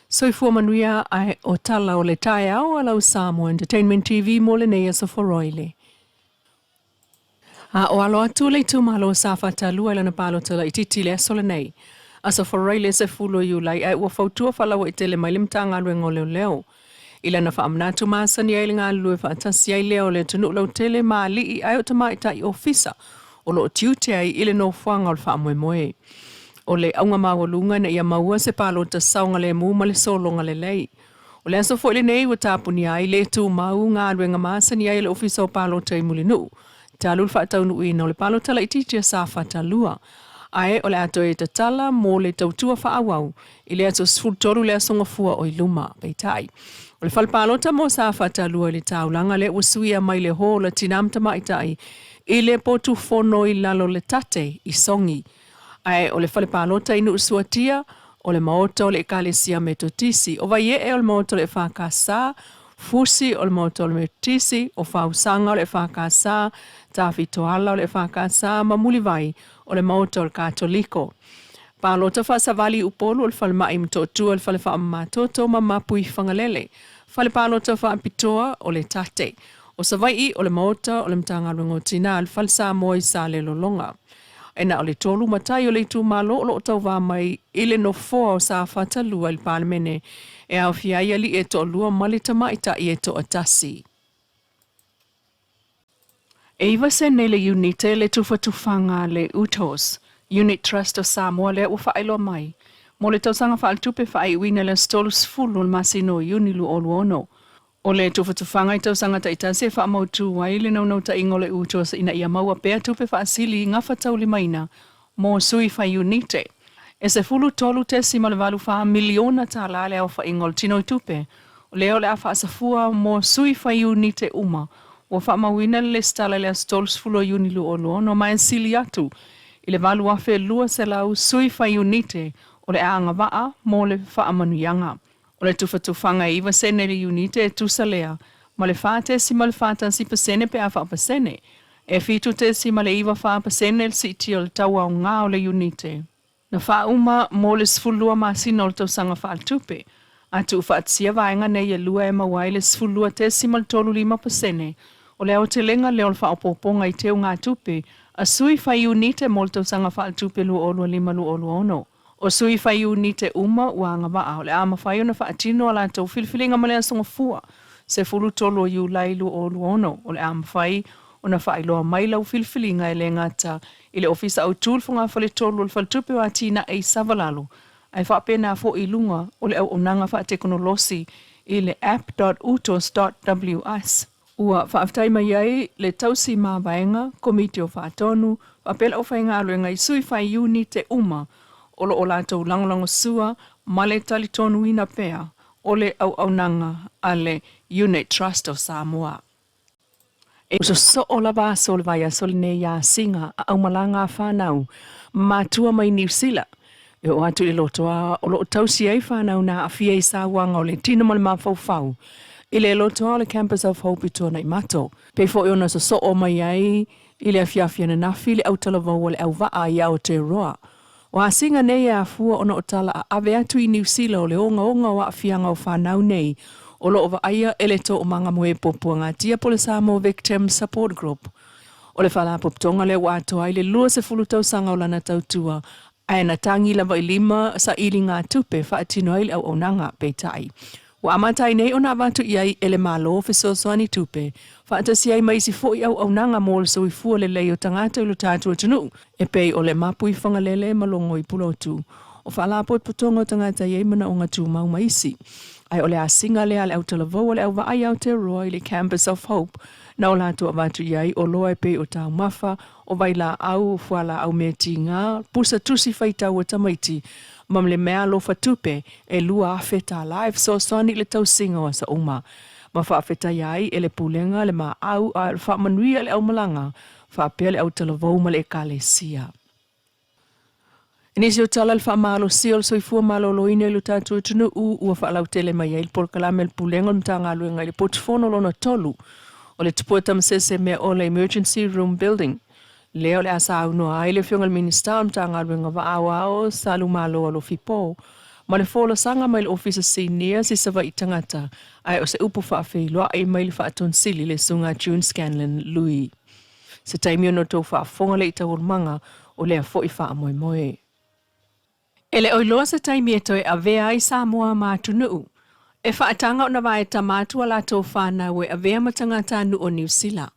Soifua manuia ae o tala o le taeao a lau Samoa Entertainment TV mo lenei aso Foroile. A o alo atu le itumalo o Safata 2 i lana palota laitiiti i le aso lenei, aso Faraile 10 o Iulai, ae ua fautua faalauaitele mai le Matagaluega o Leoleo i lana faamanatu masani ai le galulue faatasi ai lea o le atunuu lautele ma alii ae o tamaitai ofisa o lo o tiute ai i le nofoaga o le faamoemoe. O le auga maualuga ina ia maua se palota saogalemu ma le sologa lelei. O le aso foi lenei ua tapunia ai le tumau galuega masani ai a le Ofisa o Palota i Mulinuu talu le faataunuuina o le palota laitiiti a Safata 2, ae o le a toe tatala mo le tautua faaauau i le aso 13 le aso Gafua o i luma. Peitai, o le fale palota mo Safata 2 i le taulaga lea ua suia mai le Hall a Tina ma Tamaitai i le potu fono i lalo o le tate i Sogi. Ae o le fale palota i Nuusuatia, o le Maota o le Ekalesia Metotisi, o Vaiee o le Maota o le EFKS, Fusi o le Maota o le Metotisi, o Fausaga o le EFKS, Tafitoala o le EFKS ma Mulivai o le Maota o le Katoliko. Palota faasavali i Upolu o le Falemai i Motootua, le Fale Faamamatoto ma Mapuifagalele. Fale Palota Faapitoa o le Tate. O Savaii o le Maota o le Matagaluega o Tina, le Fale Samoa i Salelologa. E na o le tolu matai o le itumalo o lo o tauva mai i le nofoa o Safata 2 i le Palemene, e aofia ai alii e toalua ma le tamaitai e toatasi. E iva sene le iunite le tufatufaga a le UTOS, Unit Trust of Samoa lea ua faailoa mai mo le tausaga faaletupe faaiuina i le aso 30 o le masina o Iuni 2026. O le tufatufaga i tausaga taitasi e faamautu ai le naunautaiga o le UTOS ina ia maua pea tupe faasili gafataulimaina mo sui fai iunite. E $13.84 miliona tala le aofaiga o le tinoitupe lea o le a faasafua mo sui fai iunite uma ua faamauina le lesitala i le aso 30 o Iuni 2026 ma e sili atu i le 8,200 sui fai iunite o le a agavaa mo le faamanuiaga. O le tufatufaga e 9 sene le iunite e tusa lea ma le 4.41% pe a faapasene. E 7.94% le siitia o le tau aoga o le iunite. Na faauma mo le 12 masina o le tausaga faaletupe, a tuufaatasia vaega nei e lua e maua ai le 12.35% o le aotelega lea o le faaopoopoga i teugatupe a sui fai iunite mo le tausaga faaletupe 2025/2026. O sui fai iunite uma ua agavaa o le a mafai ona faatino a latou filifiliga ma le Aso Gafua 13 o Iulai 2026. O le a mafai ona faailoa mai lau filifiliga e le gata i le Ofisa Autu o le Fogafale 3 o le Faletupe o Atinae i Savalalo, ae faapena foi i luga o le auaunaga faatekonolosi i le app.utos.ws. Ua faafetai mai ai le Tausi Mavaega, Komiti o Faatonu, faapea le aufaigaluega i sui fai iunite uma o lo o latou lagolagosua ma le talitonuina pea o le auaunaga a le Unit Trust of Samoa. E sosoo lava aso o le vaiaso lenei i Asiga a aumalaga a fanau matua mai Niu Sila e oo atu i le lotoa o lo o tausi ai fanau na aafia i sauaga o le tino ma le mafaufau i le lotoa o le Campus of Hope i Tuanaimato. Pei foi ona sosoo mai ai i le afiafi ananafi le autalavou a le auvaa i Aotearoa. O asiga nei e afua ona o tala aave atu i Niu Sila o le ogaoga o aafiaga o fanau nei o lo o vaaia e le Toomaga Moe Puapuagatia po o le Samoa Victim Support Group. O le faalapotopotoga lea ua atoa ai le 20 tausaga o lana tautua ae na tagi lava i lima sailigatupe e faatino ai le auaunaga. Peitai, ua amata ai nei ona avatu i ai e le Malo fesoasoani tupe faatasi ai ma isi foi auaunaga mo le soifua lelei o tagata i lo tatou atunuu e pei o le Mapuifagalele ma Logoipulotu, o Faalapotopotoga o Tagata e i ai Manaoga Tumau ma isi. Ae o le asiga lea a le autalavou a le auvaa i Aotearoa i le Campus of Hope na o latou avatu i ai oloa e pei o taumafa, o vailaau, o fualaau mea tiga, pusa tusi faitau a tamaiti, ma le meaalofa tupe e $2,000 e fesoasoani i le tausiga o aso uma. Ma faafetaia ai e le Pulega le maau a o le faamanuia i le aumalaga faapea le autalavou ma le Ekalesia. I nisi o tala i le faamalosia o le soifua maloloina i lo tatou atunuu, ua faalautele mai ai le polokalame a le Pulega o le Matagaluega i le Potufono lona tolu o le Tupua Tamasese Meaola Emergency Room Building, lea o le a saunoa ai le Afioga i le Minisita o le Matagaluega Vaa Aoao Salumalo Alofi Po ma le folasaga mai le Ofisa Sinia si Savaii tagata, ae o se upu faafeiloai mai le Faatonisili le Susuga June Scanlan Lui. Se taimi ona outou faafofoga lea i taualumaga o lea foi faamoemoe. E le o iloa se taimi e toe avea ai Samoa ma atunuu e faataga ona vae tama atu a latou fanau e avea ma tagatanuu o Niu Sila.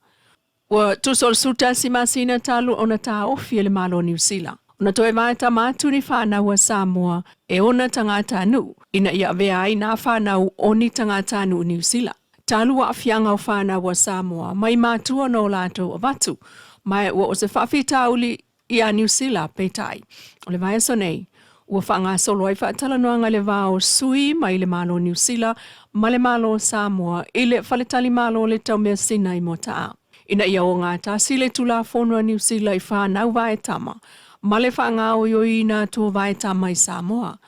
Ua tusa o le 11 masina talu ona taofi e le Malo o Niu Sila ona toe vae tama atu ni fanau a Samoa e ona tagatanuu ina ia avea ai nā fanau o ni tagatanuu Niu Sila. Talu aafiaga o fanau a Samoa mai matua na o latou avatu, ma ua o se faafitauli ia Niu Sila. Peitai, o le vaiaso nei, ua faagasolo ai faatalanoaga i le va o sui mai le Malo o Niu Sila ma le Malo o Samoa i le Faletalimalo o le Taumeasina i Moataa, ina ia ogatasi le Tulafono a Niu Sila i fanau vaetama ma le faagaoioiina atu o vaetama i Samoa.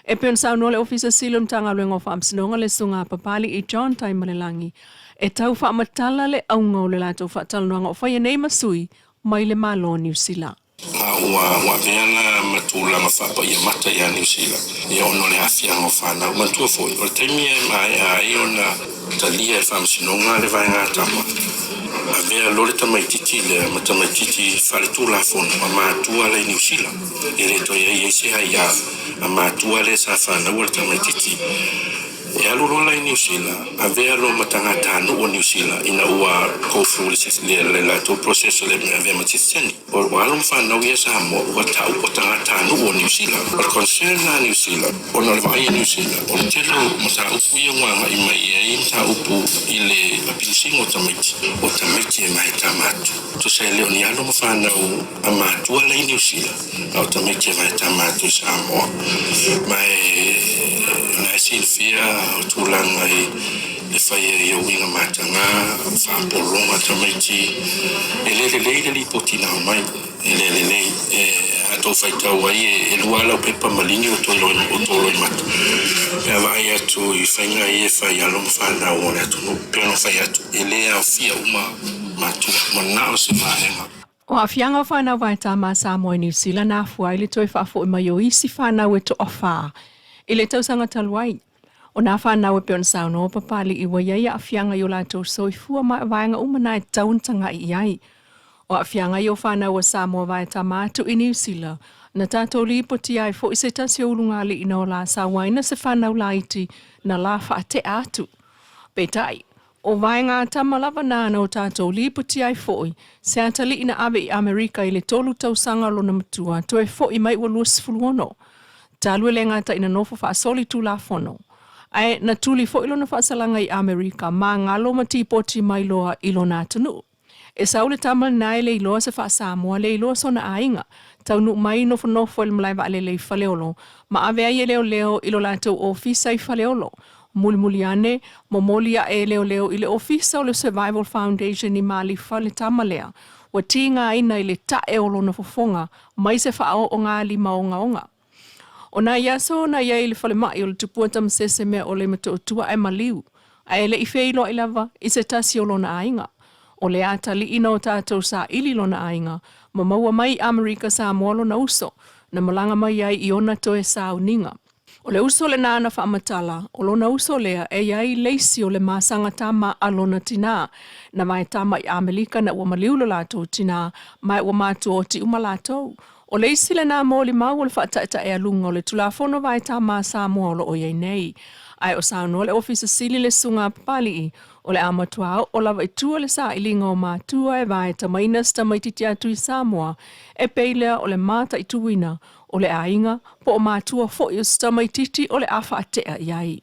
E pei ona saunoa le Ofisa Sili o le Matagaluega o Faamasinoga le Susuga a Papali'i John Taimalelagi, e tau faamatala le auga o le latou faatalanoaga o faia nei ma sui mai le Malo o Niu Sila. Ma ua avea la ma tulaga faapaia mata ia Niu Sila, ia ona o le aafiaga o fanau. Manatua foi, o le taimi e maea ai ona talia e le Faamasinoga le vaega tama, avea loa le tamaitiiti lea ma tamaitiiti faaletulafono a matua la i Niu Sila. E le toe i ai se aia a matua lea sa fanaua le tamaitiiti. E alu loa la i Niu Sila, avea loa ma tagatanuu o Niu Sila ina ua go through le latou process o le avea ma sitiseni. O alo ma fanau ia Samoa ua tau o tagatanuu o Niu Sila. O le concern la a Niu Sila, ona o le vaai a Niu Sila, o le tele o mataupu ia ua agai mai ai mataupu i le abusing o tamaiti, o tamaiti e vaetama atu. Tusa e le o ni alo ma fanau a matua la i Niu Sila, a o tamaiti e vaetama atu i Samoa. Ma e na e silafia o tulaga i le fai ai o uiga mataga, faapologa tamaiti. E le lelei le lipoti na aumai, e le lelei. E a tou faitau ai e lua lau pepa maligi o tou loimata, pe a vaai atu i faiga ia e fai alo ma fanau o le atunuu. Pei ona fai atu, e le aofia uma matua, manao se vaega. O aafiaga o fanau vaetama a Samoa i Niu Sila na afua ai le toe faafo'i mai o isi fanau e toafā i le tausaga talu ai. O nā fanau e pei ona saunoa Papali'i ua i ai aafiaga i o latou soifua ma o vaega uma na e tatau ona taga'i i ai. O aafiaga ia o fanau a Samoa vaetama atu i Niu Sila na tatou lipotia ai fo'i se tasi o ulugalii na o la sauaina se fanau laiti na la faate'a atu. Peitai, o vaega tama lava nā na o tatou lipotia ai fo'i se atalii na ave i Amerika i le 3 tausaga o lona matua toe fo'i mai ua 26. Talu e le gata ina nofo faasoli tulafono, ae na tuli fo'i lona faasalaga i Amerika magalo ma tipoti mai loa i lona atunuu. E sau le tama lenā e le iloa se faa-Samoa, le iloa sona aiga. Taunuu mai nofonofo i le malae vaalele i Faleolo ma ave ai e leoleo i lo latou ofisa i Faleolo. Mulimuli ane, momoli aʻe e leoleo i le ofisa o le Survival Foundation i Malifa le tama lea ua tigaina i le taʻe o lona fofoga mai se faaoogalima ogaoga. O nai aso na i ai i le falemai o le tupua tamasese mea ʻole ma Toʻotua ae maliu, ae le i feiloai lava i se tasi o lona aiga. O le atalii na o tatou saili lona aiga ma maua mai i Amerika Samoa lona uso na malaga mai ai i ona toe sauniga. O le uso lenā na faamatala, o lona uso lea e i ai leisi o le masaga tama a lona tinā na vaetama i Amelika na ua maliu lo latou tinā ma ua matuaoti uma latou. O le isi lenā molimau o le faataetaealuga o le Tulafono Vaetama a Samoa o loo i ai nei. Ae o saunoa le Ofisa Sili le Susuga a Papali'i, o le a matua oo lava i tua le sailiga o matua e vaetamaina se tamaitiiti atu i Samoa e pei lea o le mataituina o le aiga po o matua foi o se tamaitiiti o le a faate'a i ai.